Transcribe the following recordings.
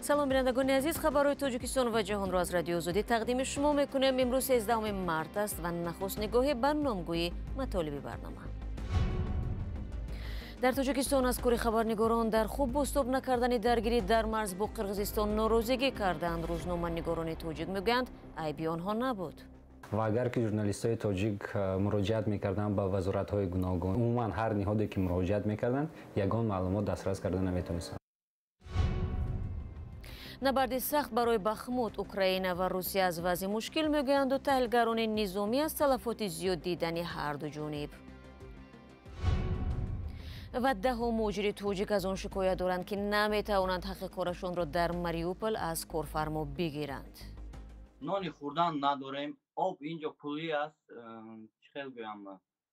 Салом бинандагони азиз, хабарҳои Тоҷикистон ва ҷаҳонро аз Радиои Озодӣ тақдими шумо мекунем. Имрӯз 13 март аст ва нахуст нигоҳе ба номгӯи матолиби барнома. Дар Тоҷикистон аз кори хабарнигорон дар хуб бозтоб накардани даргирӣ дар марз бо Қирғизистон норозигӣ карданд. Рӯзноманигорони тоҷик мегӯянд, айби онҳо набуд. Ва агар ки журналистҳои тоҷик муроҷиат мекарданд ба вазоратҳои гуногун, умуман ҳар ниҳоде ки муроҷиат мекарданд, ягон маълумот дастрас карда наметонистанд. Набарди сахт барои Бахмут. Украина ва Русия аз вазъи мушкил мегӯянду таҳлилгарони низомӣ аз талафоти зиёд дидани ҳарду ҷониб. Ва даҳо муҳоҷири тоҷик аз он шикоят доранд, ки наметавонанд ҳаққи корашонро дар Мариупол аз корфармо бигиранд. Нони хӯрдан надорем, об инҷо пулӣ аст, чӣ хел гӯям,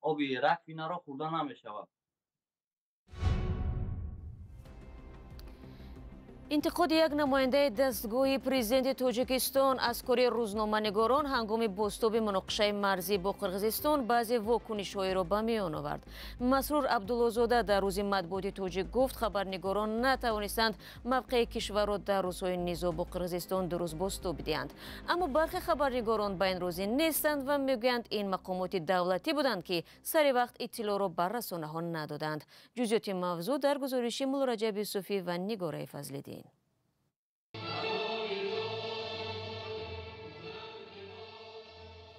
оби раквинаро хӯрда намешавад. Интиқоди як намояндаи дастгоҳи президенти Тоҷикистон аз кори рӯзноманигорон ҳангоми бозтоби муноқишаи марзӣ бо Қирғизистон баъзе вокунишҳоеро ба миён овард. Масрур Абдуллозода дар рӯзи матбуоти тоҷик гуфт, хабарнигорон натавонистанд мавқеи кишварро дар рӯзҳои низоъ бо Қирғизистон дуруст бозтоб диҳанд. Аммо бархе хабарнигорон ба ин розӣ нестанд ва мегӯянд, ин мақомоти давлатӣ буданд, ки сари вақт иттилоъро бар расонаҳо надоданд. Ҷузъиёти мавзӯъ дар гузориши Муллораҷаб Юсуфӣ ва Нигораи Фазлиддин.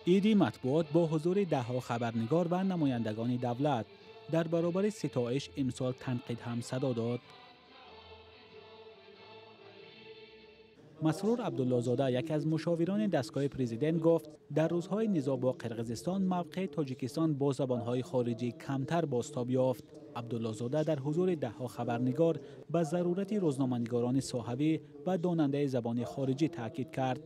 Иди матбуот бо ҳузури даҳҳо хабарнигор ва намояндагони давлат дар баробари ситоиш имсол танқид ҳам садо дод. Масрур Абдуллозода, яке аз мушовирони дастгоҳи президент, гуфт, дар рӯзҳои низоъ бо Қирғизистон мавқеи Тоҷикистон бо забонҳои хориҷӣ камтар бозтоб ёфт. Абдуллозода дар ҳузури даҳҳо хабарнигор ба зарурати рӯзноманигорони соҳавӣ ва донандаи забони хориҷӣ таъкид кард.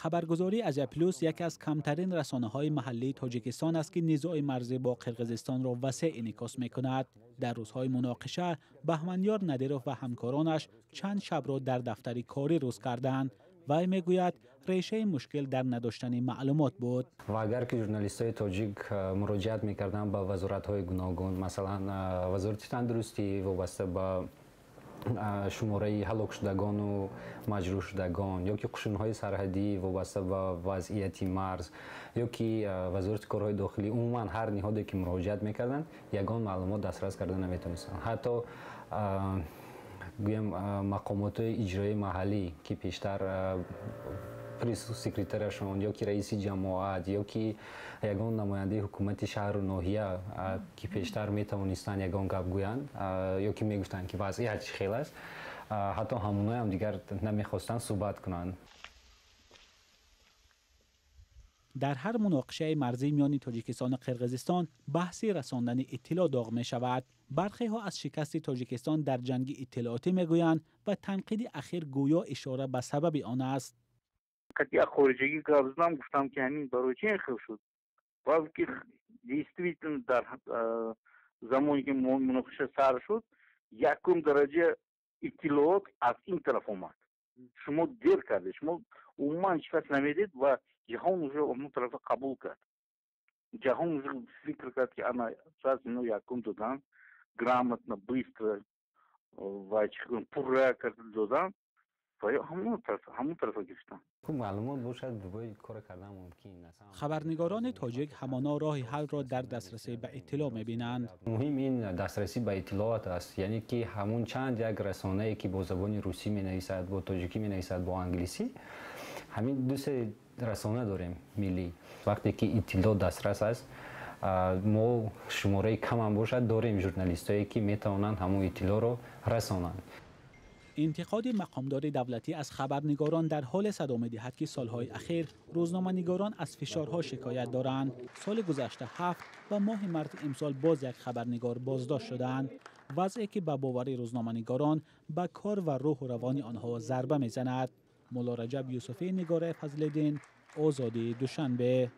Хабаргузории Азия Плюс яке аз камтарин расонаҳои маҳаллии Тоҷикистон аст, ки низои марзӣ бо Қирғизистонро васеъ инъикос мекунад. Дар рӯзҳои муноқиша Баҳманёр Надиров ва ҳамкоронаш чанд шабро дар дафтари корӣ рӯз карданд. Вай мегӯяд, решаи мушкил дар надоштани маълумот буд. Ва агар ки журналистҳои тоҷик муроҷиат мекарданд ба вазоратҳои гуногун, масалан вазорати тандурустӣ вобаста ба шумораи ҳалокшудагону маҷрӯҳшудагон, ё ки қушунҳои сарҳадӣ вобаста ба вазъияти марз, ё ки вазорати корҳои дохилӣ, умуман ҳар ниҳоде ки муроҷиат мекарданд, ягон маълумот дастрас карда наметонистанд. Ҳатто гӯям, мақомотҳои иҷроии маҳаллӣ, ки пештар пресс-секретарашон ё ки раиси ҷамоат ё ки ягон намояндаи ҳукумати шаҳру ноҳия, ки пештар метавонистанд ягон гап гӯянд ё ки мегуфтанд, ки вазъият чӣ хел аст, ҳатто ҳамоноям дигар намехостанд суҳбат кунанд. Дар ҳар муноқишаи марзӣ миёни Тоҷикистону Қирғизистон баҳси расондани иттилоъ доғ мешавад. Бархеҳо аз шикасти Тоҷикистон дар ҷанги иттилоотӣ мегӯянд ва танқиди ахир гӯё ишора ба сабаби он аст. Як хориҷагӣ гап задам, гуфтам, ки ҳамин барои чи ин хел шуд? Балки действительно дар замоне ки муноқиша сар шуд, якум дараҷа иттилоот аз ин тараф омад. Шумо дер кардед, шумо умуман ҳеҷ кас намедид ва ҷаҳон уже он тарафа қабул кард. Ҷаҳон уже фикр кард, ки ана саз ино якум додан, грамотно, быстро ва пурра карда додан ва ҳамон тарафа гирифтан. Маълумот бошад, бои кора кардан мумкин аст. Хабарнигорони тоҷик ҳамоно роҳи ҳалро дар дастрасӣ ба иттилоъ мебинанд. Муҳим ин дастрасӣ ба иттилоот аст, яъне ки ҳамун чанд як расонае, ки бо забони русӣ менависад, бо тоҷикӣ менависад, бо англисӣ, ҳамин ду-се расона дорем миллӣ. Вақте ки иттилоъ дастрас аст, мо шумораи камам бошад дорем журналистҳое, ки метавонанд ҳамун иттилоъро расонанд. Интиқоди мақомдори давлатӣ аз хабарнигорон дар ҳоле садо медиҳад, ки солҳои ахир рӯзноманигорон аз фишорҳо шикоят доранд. Соли гузашта 7 ва моҳи марти имсол боз як хабарнигор боздошт шуданд. Вазъе ки ба бовари рӯзноманигорон ба кор ва рӯҳу равони онҳо зарба мезанад. Муллораҷаб Юсуфӣ, Нигораи Фазлиддин, Озодӣ, Душанбе.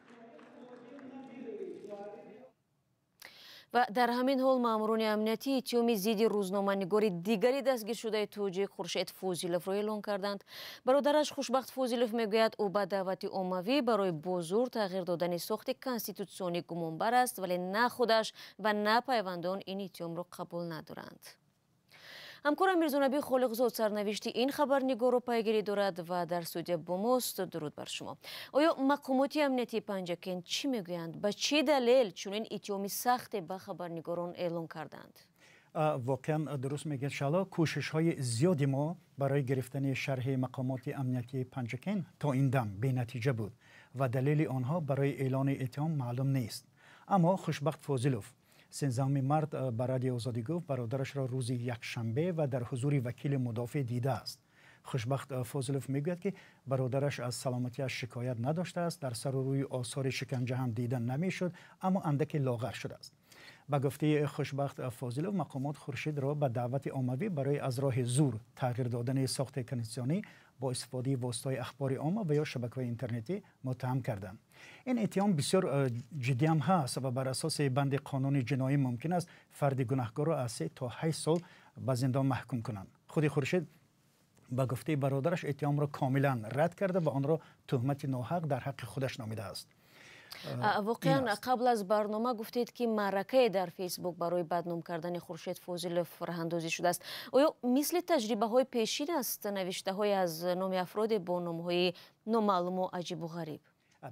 Ва дар ҳамин ҳол маъмурони амниятӣ иттиҳоми зидди рӯзноманигори дигари дастгиршудаи тоҷик Хуршед Фозиловро эълон карданд. Бародараш Хушбахт Фозилов мегӯяд, ӯ ба даъвати оммавӣ барои бо зур тағйир додани сохти конститутсионӣ гумонбар аст, вале на худаш ва на пайвандон ин иттиҳомро қабул надоранд. Ҳамкорам Мирзонаби Холиқзод сарнавишти ин хабарнигорро пайгирӣ дорад ва дар студия бо мост. Дуруд бар шумо. Оё мақомоти амниятии Панҷакент чӣ мегӯянд? Ба чӣ далел чунин иттиҳоми сахте ба хабарнигорон эълон карданд? Воқеан дуруст мегӯяд Шаҳло, кӯшишҳои зиёди мо барои гирифтани шарҳи мақомоти амниятии Панҷакент то ин дам бенатиҷа буд ва далели онҳо барои эълони иттиҳом маълум нест. Аммо Хушбахт Фозилов 13 март ба Радиои Озодӣ гуфт, бародарашро рӯзи якшанбе ва дар ҳузури вакили мудофеъ дидааст. Хушбахт Фозилов мегӯяд, ки бародараш аз саломатиаш шикоят надоштааст, дар сару рӯи осори шиканҷа ҳам дида намешуд, аммо андаке лоғар шудааст. Ба гуфтаи Хушбахт Фозилов, мақомот Хуршидро ба даъвати оммавӣ барои аз роҳи зур тағйир додани сохти конститутсионӣ бо истифодаи воситаҳои ахбори омма ва ё шабакаҳои интернетӣ муттаҳам карданд. Ин иттиҳом бисёр ҷиддӣ ҳам ҳаст ва бар асоси банди қонуни ҷиноӣ мумкин аст фарди гунаҳкорро аз 3 то 8 сол ба зиндон маҳкум кунанд. Худи Хуршид ба гуфтаи бародараш иттиҳомро комилан рад карда ва онро туҳмати ноҳақ дар ҳаққи худаш номидааст. Воқеан, қабл аз барнома гуфтед, ки маъракае дар Фейсбук барои бадном кардани Хуршед Фозилов роҳандозӣ шудааст. Оё мисли таҷрибаҳои пешин аст навиштаҳое аз номи афроде бо номҳои номаълуму аҷибу ғариб?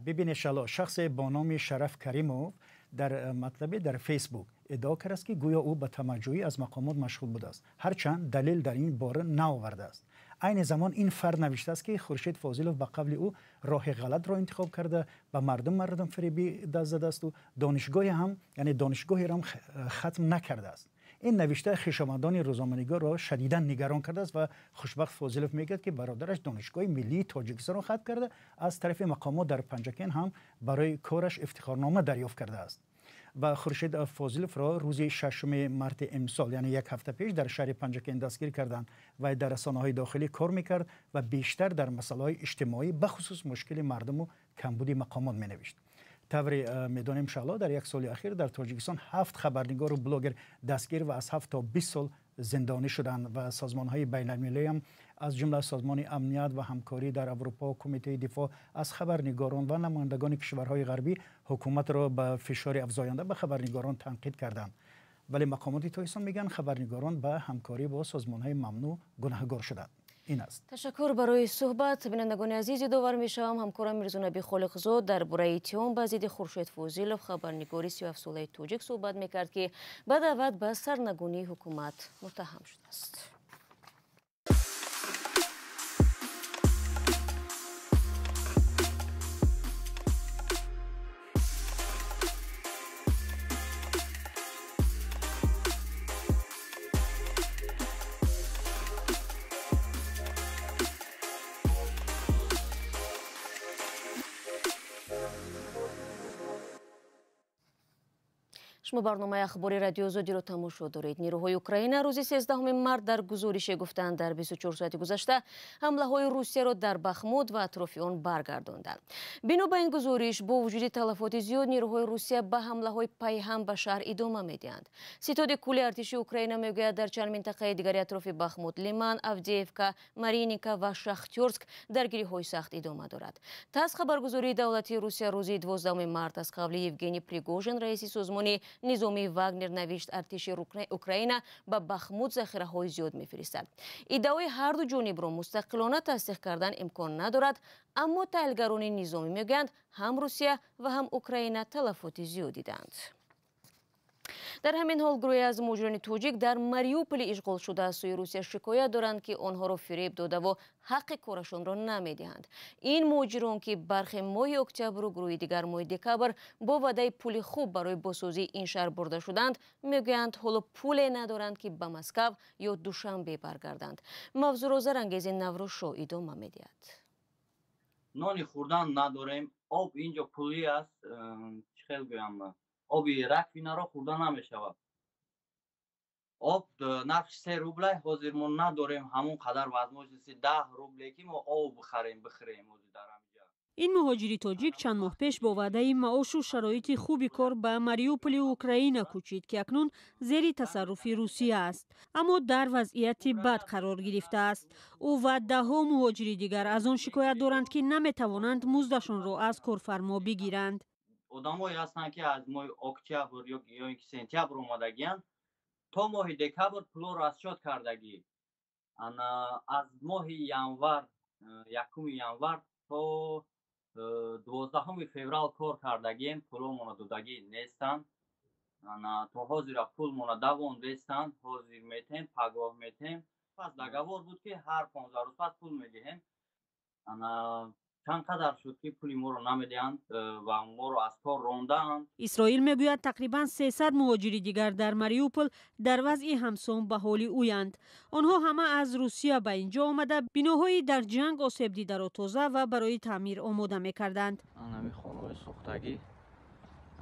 Бибинед Шаҳло, шахсе бо номи Шараф Каримов дар матлабе дар Фейсбук иддао кардааст, ки гӯё ӯ ба тамаҷҷӯӣ аз мақомот машғул будааст, ҳарчанд далел дар ин бора наовардааст. Айни замон ин фард навиштааст, ки Хуршед Фозилов ба қавли ӯ роҳи ғалатро интихоб карда, ба мардумфиребӣ даст задаасту донишгоҳе ҳам, яъне донишгоҳеро ҳам хатм накардааст. Ин навишта хешомадони рӯзноманигорро шадидан нигарон кардааст ва Хушбахт Фозилов мегӯяд, ки бародараш Донишгоҳи миллии Тоҷикистонро хатм карда, аз тарафи мақомот дар Панҷакент ҳам барои кораш ифтихорнома дарёфт кардааст. Ва Хуршед Фозиловро рӯзи 6 марти имсол, яъне як ҳафта пеш, дар шаҳри Панҷакент дастгир карданд. Вай дар расонаҳои дохилӣ кор мекард ва бештар дар масъалаҳои иҷтимоӣ, бахусус мушкили мардуму камбуди мақомот менавишт. Тавре медонем Шаҳло, дар як соли ахир дар Тоҷикистон 7 хабарнигору блогер дастгир ва аз 7 то 20 сол зиндонӣ шуданд ва созмонҳои байналмилалӣ ҳам, аз ҷумла Созмони амният ва ҳамкорӣ дар Аврупо, Кумитаи дифоъ аз хабарнигорон ва намояндагони кишварҳои ғарбӣ ҳукуматро ба фишори афзоянда ба хабарнигорон танқид карданд. Вале мақомоти Тоҷикистон мегӯянд, хабарнигорон ба ҳамкорӣ бо созмонҳои мамнӯъ гунаҳгор шуданд. Ин аст. Ташаккур барои суҳбат. Бинандагони азиз, ёдовар мешавам, ҳамкорам Мирзонаби Холиқзод дар бораи иттиҳом ба зидди Хуршед Фозилов, хабарнигори 37-солаи тоҷик, суҳбат мекард, ки ба даъват ба сарнагунии ҳукумат муттаҳам шудааст. Шумо барномаи ахбори Радиои Озодиро тамошо доред. Нерӯҳои Украина рӯзи 13 март дар гузорише гуфтанд, дар 24 соати гузашта ҳамлаҳои Русияро дар Бахмут ва атрофи он баргардонданд. Бино ба ин гузориш, бо вуҷуди талафоти зиёд, нерӯҳои Русия ба ҳамлаҳои пайҳам ба шаҳр идома медиҳанд. Ситоди кулли артиши Украина мегӯяд, дар чанд минтақаи дигари атрофи Бахмут, Лиман, Авдеевка, Мариника ва Шахтёрск даргириҳои сахт идома дорад. ТАСС, хабаргузории давлатии Русия, рӯзи 12 март аз қавли Евгений Пригожин, раиси созмони низомии Вагнер, навишт, артиши Украина ба Бахмут захираҳои зиёд мефиристад. Иддаои ҳарду ҷонибро мустақилона тасдиқ кардан имкон надорад, аммо таҳлилгарони низомӣ мегӯянд, ҳам Русия ва ҳам Украина талафоти зиёд диданд. Дар ҳамин ҳол, гурӯҳе аз муҳоҷирони тоҷик дар Мариуполи ишғолшуда аз сӯи Русия шикоят доранд, ки онҳоро фиреб додаву ҳаққи корашонро намедиҳанд. Ин муҳоҷирон, ки бархе моҳи октябру гурӯҳи дигар моҳи декабр бо ваъдаи пули хуб барои босозии ин шаҳр бурда шуданд, мегӯянд, ҳоло пуле надоранд, ки ба Москав ё Душанбе баргарданд. Мавзӯъро Зарангези Наврӯзшоҳ идома медиҳад. Нони хӯрдан надорем, об инҷо пулӣ аст, чӣ хел гӯям, оби раковинаро хӯрда намешавад. Об нархи 3 рублай, ҳозир мо надорем ҳамон қадар возможности 10 рубле, ки мо об бихарем, бихӯрем ҳозир дар ҳаминҷа. Ин муҳоҷири тоҷик чанд моҳ пеш бо ваъдаи маошу шароити хуби кор ба Мариуполи Украина кӯчид, ки акнун зери тасарруфи Русия аст, аммо дар вазъияти бад қарор гирифтааст. Ӯ ва даҳҳо муҳоҷири дигар аз он шикоят доранд, ки наметавонанд муздашонро аз корфармо бигиранд. Одамое ҳастанд, ки аз моҳи октябр ё ин ки сентябр омадагиянд, То моҳи декабр пулоро расчёт кардагӣ. Ана аз моҳи январ, 1 январ то 12 феврал кор кардагием, пуломона додагӣ нестанд. Ана то ҳозира пулмона давондестанд. Ҳозир метем, пагоҳ метем. Пас договор буд, ки ҳар 15 рӯз пас пул медиҳем. Ана чанд қадар шуд, ки пули моро намедиҳанд ва моро аз кор рондаанд. Исроил мегӯяд, тақрибан 300 муҳоҷири дигар дар Мариупол дар вазъи ҳамсон ба ҳоли ӯянд. Онҳо ҳама аз Русия ба ин ҷо омада, биноҳои дар ҷанг осебдидаро тоза ва барои таъмир омода мекарданд. Анами хонаҳои сӯхтагӣ,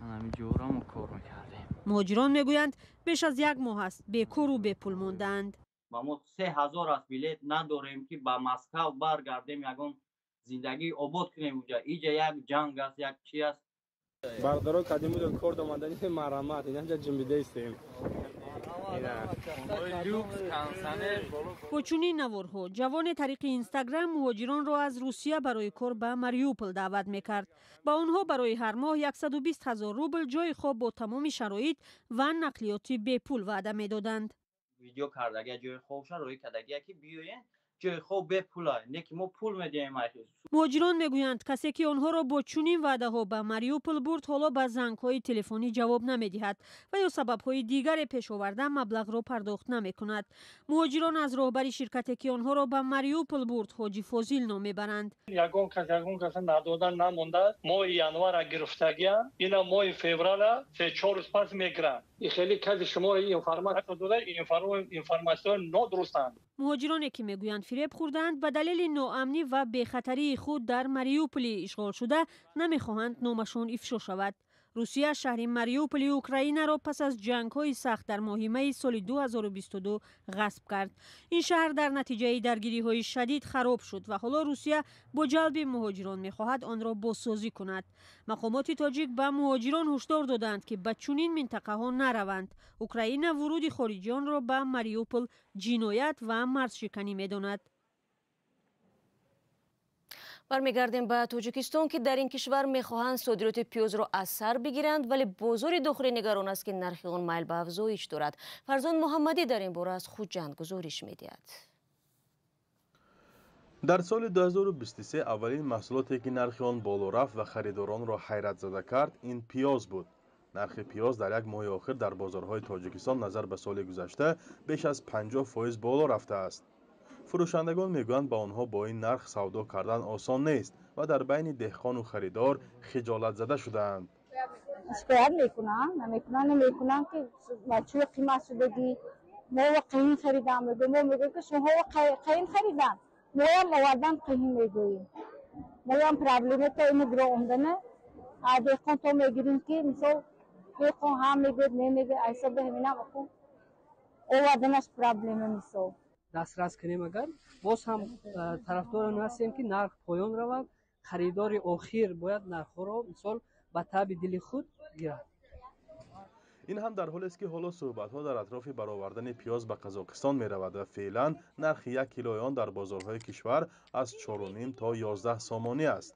анами ҷора мо кор мекардем. Муҳоҷирон мегӯянд, беш аз як моҳ аст бекору бепул мондаанд. Ба мо 3000 аст, билет надорем, ки ба Москав баргардем, ягон зиндагӣ обод кунем. Уҷа иҷа як ҷанг аст, як чи аст. Бародаро, кадимудо кор домадани, марҳамат, инҷа ҷимбидаистем. Бо чунин наворҳо ҷавоне тариқи Инстаграм муҳоҷиронро аз Русия барои кор ба Мариупол даъват мекард. Ба онҳо барои ҳар моҳ 120 ҳазор рубл, ҷои хоб бо тамоми шароит ва нақлиёти бепул ваъда медоданд. Видео кардагия, ҷои хобша роӣ кардагия, ки биёен, ҷои хоб бепула, не ки мо пул медиҳем. Муҳоҷирон мегӯянд, касе ки онҳоро бо чунин ваъдаҳо ба Мариупол бурд, ҳоло ба зангҳои телефонӣ ҷавоб намедиҳад ва ё сабабҳои дигаре пеш оварда, маблағро пардохт намекунад. Муҳоҷирон аз роҳбари ширкате, ки онҳоро ба Мариупол бурд, Ҳоҷи Фозил ном мебаранд. Ягон кас, ягон каса надода намонда. Моҳи январа гирифтагия, ина моҳи феврала 3-4 рӯз пас мегиранд. Хеле каси шуморо информация дода, информация нодурустанд. Муҳоҷироне, ки мегӯянд фиреб хӯрдаанд, ба далели ноамнӣ ва бехатарии худ дар Мариуполи ишғолшуда намехоҳанд номашон ифшо шавад. Русия шаҳри Мариуполи Украинаро пас аз ҷангҳои сахт дар моҳи майи соли 2022 ғасб кард. Ин шаҳр дар натиҷаи даргириҳои шадид хароб шуд ва ҳоло Русия бо ҷалби муҳоҷирон мехоҳад онро бозсозӣ кунад. Мақомоти тоҷик ба муҳоҷирон ҳушдор додаанд, ки ба чунин минтақаҳо нараванд. Украина вуруди хориҷиёнро ба Мариупол ҷиноят ва марзшиканӣ медонад. Бармегардем ба Тоҷикистон, ки дар ин кишвар мехоҳанд содироти пиёзро аз сар бигиранд, вале бозори дохилӣ нигарон аст, ки нархи он майл ба афзоиш дорад. Фарзон Муҳаммадӣ дар ин бора аз Хуҷанд гузориш медиҳад. Дар соли 2023 аввалин маҳсулоте, ки нархи он боло рафт ва харидоронро ҳайратзада кард, ин пиёз буд. Нархи пиёз дар як моҳи охир дар бозорҳои Тоҷикистон назар ба соли гузашта беш аз 50% боло рафтааст. Фурӯшандагон мегӯянд, ба онҳо бо ин нарх савдо кардан осон нест ва дар байни деҳқону харидор хиҷолатзада шудаанд. Шикоят мекунанд, намекунанд, намекунанд, ки бачаи қимат шудагӣ, мо қиин харидам мегӯем. Мо мегӯем, ки шумоҳо қиин харидан, моям овардан қиин мегӯем. Моям проблема то ину гиро омдана деҳқон то мегирем, ки мисол деҳқон ҳам мегӯяд, немегӯяд, айсоби ҳаминам оварданаш проблема мисол. Дастрас кунем, агар боз ҳам тарафдорон ҳастем, ки нарх поён равад. Харидори охир бояд нархҳоро мисол ба таъби дили худ гирад. Ин ҳам дар ҳолест, ки ҳоло суҳбатҳо дар атрофи баровардани пиёз ба Қазоқистон меравад ва феълан нархи 1 килои он дар бозорҳои кишвар аз 4,5 то 11 сомонӣ аст.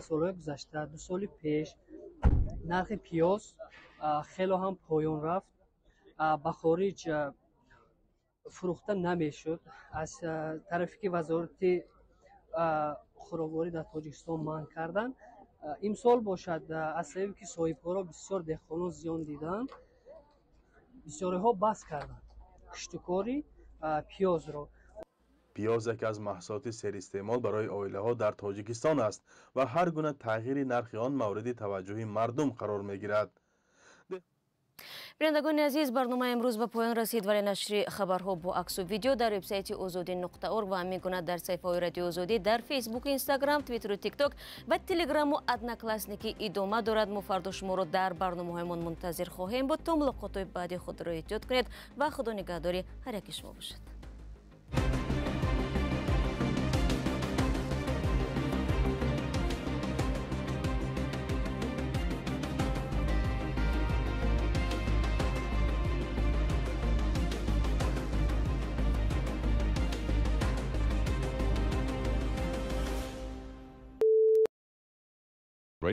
Солҳои гузашта, 2 соли пеш нархи пиёз хело ҳам поён рафт, ба хориҷ фурӯхта намешуд, аз тарафе ки Вазорати хӯрокворӣ дар Тоҷикистон манъ карданд. Имсол бошад, аз сабабе ки соҳибкоро бисёр, деҳқонон зиён диданд, бисёриҳо бас карданд киштукори пиёзро. Пиёз яке аз маҳсулоти серистеъмол барои оилаҳо дар Тоҷикистон аст ва ҳар гуна тағйири нархи он мавриди таваҷҷӯҳи мардум қарор мегирад. Бинандагони азиз, барномаи имрӯз ба поён расид, вале нашри хабарҳо бо аксу видео дар вебсайти озодӣ.орг ва ҳамин гуна дар саҳифаҳои Радиои Озодӣ дар Фейсбук, Инстаграм, Твиттеру Тикток ва Телеграму Одноклассники идома дорад. Мо фардо шуморо дар барномаҳоямон мунтазир хоҳем буд. То мулоқотҳои баъди худро эҳтиёт кунед ва Худо нигаҳдори ҳар яки шумо бошад.